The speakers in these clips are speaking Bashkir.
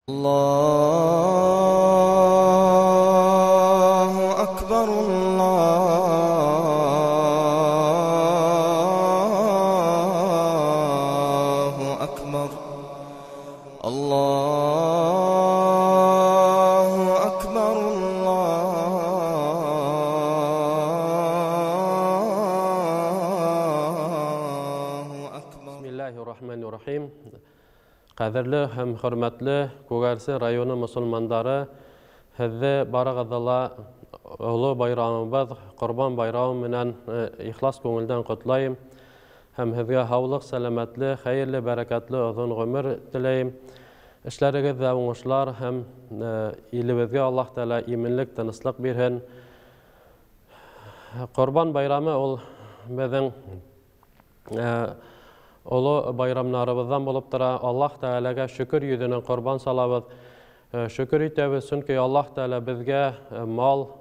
Allahu akbar, Allahu akbar, Allahu akbar, Allahu akbar. Bismillahirrahmanirrahim. Ҡәҙерле һәм хөрмәтле Күгәрсе районы мосолмандары, һеҙҙе барығыҙҙы ла оло байрамыбыҙ Ҡорбан байрамы менән ихлас күңелдән ҡотлайым һәм һеҙгә һаулыҡ, сәләмәтле, хәйерле, бәрәкәтле оҙон ғүмер теләйем. Эшләрегеҙҙә уңышлар һәм илебеҙгә Аллаһ Тәғәлә именлек, тыныслыҡ бирһен. Ҡорбан байрамы ул беҙҙең оло байрамнарыбыҙҙан булып тора. Аллаһ Тәғәләгә шөкөр йөҙөнән ҡорбан салабыҙ. Шөкөр итәбеҙ, сөнки Аллаһ Тәғәлә беҙгә мал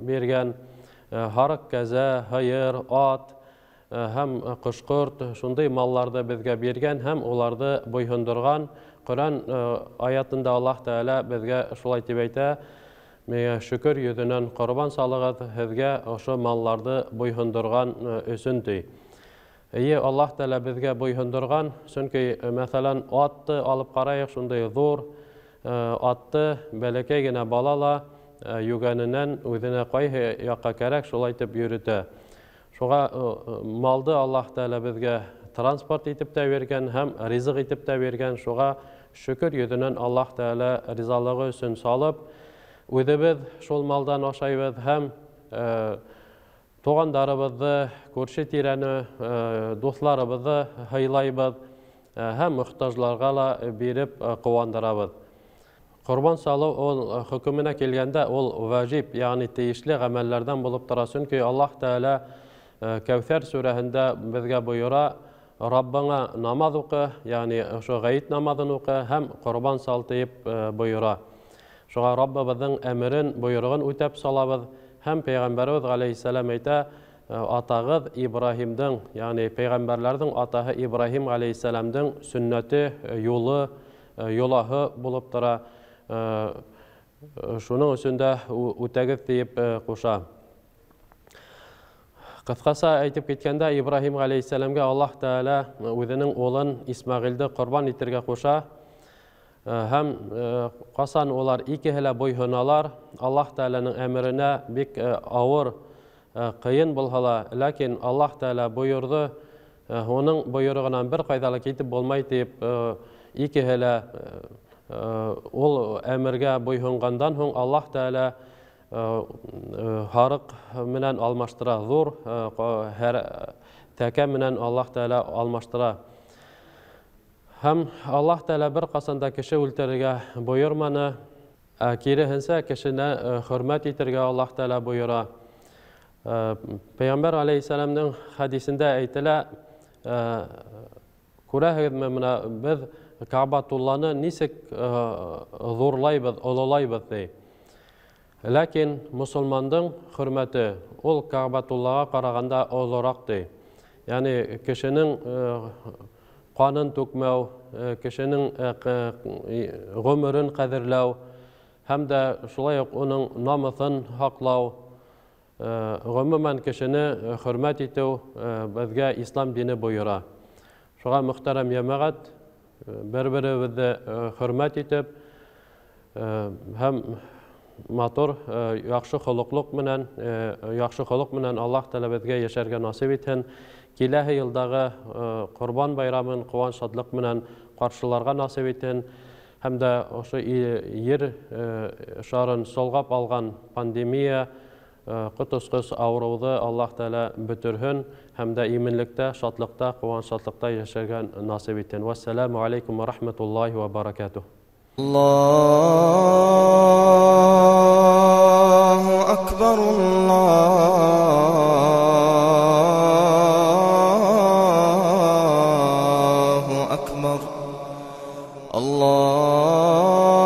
биргән, һарыҡ, кәзә, һыйыр, ат һәм ҡош-ҡорт, шундай малларҙы беҙгә биргән һәм уларҙы буйһондорған. Ҡөрьән аятында Аллаһ Тәғәлә беҙгә шулай тип әйтә: миңә шөкөр йөҙөнән ҡорбан салығыҙ, һеҙгә ошо малларҙы буйһондорған өсөн, ти. Эйе, Аллаһ Тәғәлә беҙгә буйһондорған, сөнки, мәҫәлән, атты алып ҡарайыҡ, шундай ҙур атты бәләкәй генә бала ла йүгәненән үҙенә ҡайһы яҡҡа кәрәк, шулай итеп йөрөтә. Шуға малды Аллаһ Тәғәлә беҙгә транспорт итеп тә биргән һәм ризыҡ итеп тә биргән. Шуға шөкөр йөҙөнән Аллаһ Тәғәлә ризалығы өсөн салып, үҙебеҙ шул малдан ашайбыҙ һәм туғандарыбыҙҙы, күрше тирәне, дуҫларыбыҙҙы һыйлайбыҙ һәм мохтажларға ла биреп ҡыуандырабыҙ. Ҡорбан салыу ул хөкөмөнә килгәндә ул важиб, ягъни тейешле ғәмәлләрҙән булып тора, сөнки Аллаһ Тәғәлә Кәүҫәр сүрәһендә беҙгә бойора: Раббыңа намаҙ уҡы, ягъни ошо ғәйет намаҙын уҡы һәм ҡорбан сал тип бойора. Шуға Раббыбыҙҙың әмерен, бойороғон үтәп салабыҙ. Һәм Пәйғәмбәребеҙ ғәләйһиссәләм әйтә: атағыҙ Ибраһимдың, ягъни пәйғәмбәрләрҙең атаһы Ибраһим ғәләйһиссәләмдең сөннәте, юлы, йолаһы булып тора. Шуның өсөн дә үтәгеҙ тиеп ҡуша. Ҡыҫҡаса әйтеп киткәндә, Ибраһим ғәләйһиссәләмгә Аллаһ Тәғәлә үҙенең улын Исмәғилде ҡорбан итергә ҡуша. Һәм ҡасан улар икеһе лә буйһоналар, Аллаһ Тәғәләнең әмеренә бик ауыр, ҡыйын булһа ла, ләкин Аллаһ Тәғәлә бойорҙо, уның бойороғонан бер ҡайҙа ла китеп булмай тип, икеһе лә ул әмергә буйһонғандан һуң Аллаһ Тәғәлә һарыҡ менән алмаштыра, ҙур тәкә менән Аллаһ Тәғәлә алмаштыра. Һәм Аллаһ Тәғәлә бер ҡасан да кеше үлтерергә бойорманы, ә киреһенсә кешене хөрмәт итергә Аллаһ Тәғәлә бойора. Пәйғәмбәр ғәләйһиссәләмдең хәдисендә әйтелә, күрәһегеҙме, бына беҙ Каабатулланы нисек ҙурлайбыҙ, ололайбыҙ, ти. Ләкин мосолмандың хөрмәте ул Каабатуллаға ҡарағанда олораҡ, ти. Ягъни кешенең ҡанын түкмәү, кешенең ғүмерен ҡәҙерләү һәм дә шулай уҡ уның намыҫын һаҡлау, ғөмүмән кешене хөрмәт итеү беҙгә ислам дине бойора. Шуға, мөхтәрәм йәмәғәт, бер-беребеҙҙе хөрмәт итеп һәм матур, яҡшы холоҡлоҡ менән, яҡшы холоҡ менән Аллаһ Тәғәлә беҙгә йәшәргә насип итһен. Киләһе йылдағы Ҡорбан байрамын ҡыуаныс шатлыҡ менән ҡаршыларға насип итһен. Һәм дә ошо ер шарын солғап алған пандемия, ҡотосҡос ауырыуҙы Аллаһ Тәғәлә бөтөрһөн һәм дә именлектә, шатлыҡта, ҡыуаныс шатлыҡта йәшәргә насип итһен. Вассаламу алейкум ва рахматуллахи ва баракатух. Allahu akbar, Allahu akbar, Allahu